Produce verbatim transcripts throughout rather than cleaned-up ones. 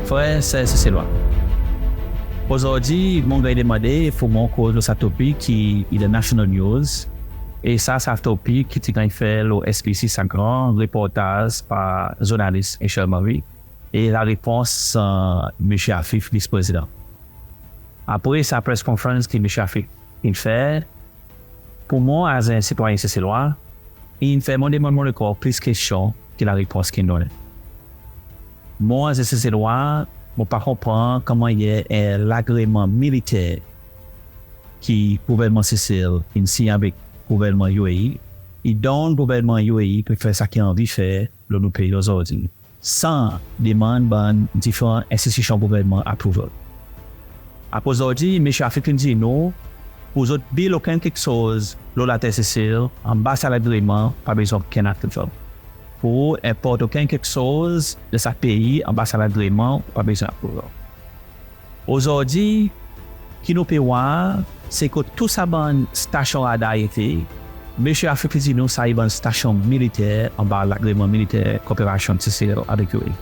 Frer, ser Seselwa, ozordi mon ganny demande pour mwan koz lo sa topik ki i dan national news. E sa, sa topik ki ti ganny fer lo SBC sa gran reportaz par zournalis Michel Marie. E larepons, e, Msye Afif, Vis Prezidan. Apre sa press conference ki Msye Afif in fer, pour mwan, as en sitwayen Seselwa, in fer mwan demann mon lekor plis kestyon ki larepons ki in donnen. Mwan, as en Seselwa, mon pa konpran ki mannyer en lagreman militer ki gouvernman Sesel in sinyen avek gouvernman UAE, i donn gouvernman UAE pour fer sa ki i anvi fer lo nou pei ozordi, san demann bann diferan enstitisyon gouvernman approval. Akoz ozordi, Msye Afif in dir nou, pour zot build okenn keksoz lo later Sesel anba sa lagreman, pa bezwen okenn approval. Pour ou enport okenn keksoz dan sa pei anba sa lagreman, pa bezwen approval. Ozordi, ki nou pe war, se kot tou sa bann stasyon radar i ete, Msye Afif i dir nou sa i bann stasyon militer anba lagreman militer koperasyon Sesel avek UAE.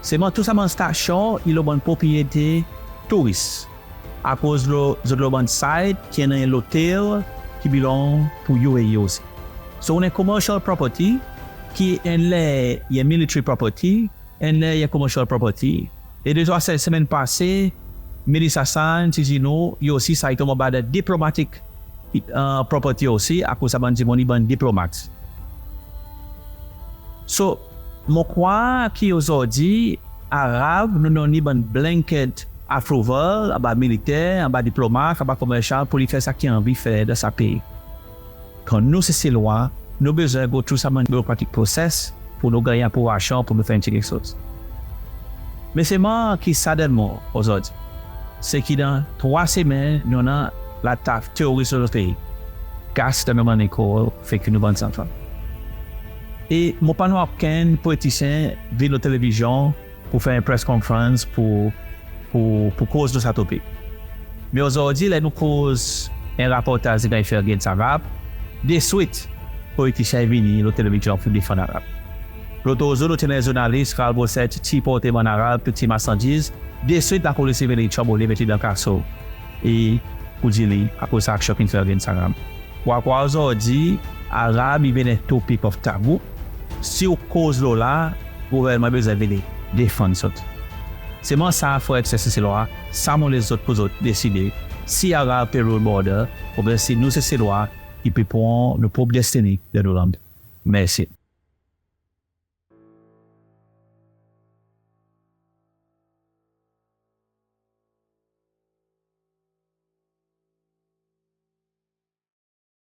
Selman tou sa bann stasyon i lo bann propriyete touris. Akoz lo, zot lo bann site ki annan en lotel ki belong pour UAE osi. So, ou annan commercial property ki enn ler i military property, enn ler i commercial property. E de trwa semenn pase, Minis Hassan ti dir nou, i osi sa i tonm anba diplomatic, e, property osi, akoz sa bann dimoun i bann diplomat. So, mon krwar ki ozordi, Arab, nou donn li bann blanket approval, anba militer, anba diplomat, anba komersyal, pour li fer sa ki i anvi fer dan sa pei. Kan nou Seselwa, nou bezwen go through sa bann bureaucratic process pour nou ganny aprouvasyon pour nou fer en pti keksoz. Me selman ki saddenman ozordi, se ki dan trwa semenn, nou annan latak teroris lo nou pei. Gas dan nou bann lekol, fer ki nou bann zanfan. E mon pa'n war okenn politisyen vin lo televizyon pour fer en press conference pour, pour, pour koz lo sa topik. Me ozordi, ler nou koz en reportaz ki ganny fer against Arab, deswit politisyen i vini lo televizyon pour defann Arab. Lot zour nou ti annan en zournalis, Carl Brosset, ti porte bann Arab pou tir marsandiz, deswit lapolis i vini, trouble li, met li dan kaso. E pour dir li, akoz sa aksyon ki'n fer against Arab. Ou a krwar ozordi, Arab i vin en topic of taboo. Si ou koz lo la, gouvernman i bezwen vini defann zot. Selman sa, frer ek ser Seselwa, sa mon les zot pour zot deside. Si Arab pe rule border, oubyen si nou Seselwa i pe pran nou prop destiny dan nou lann. Mersi.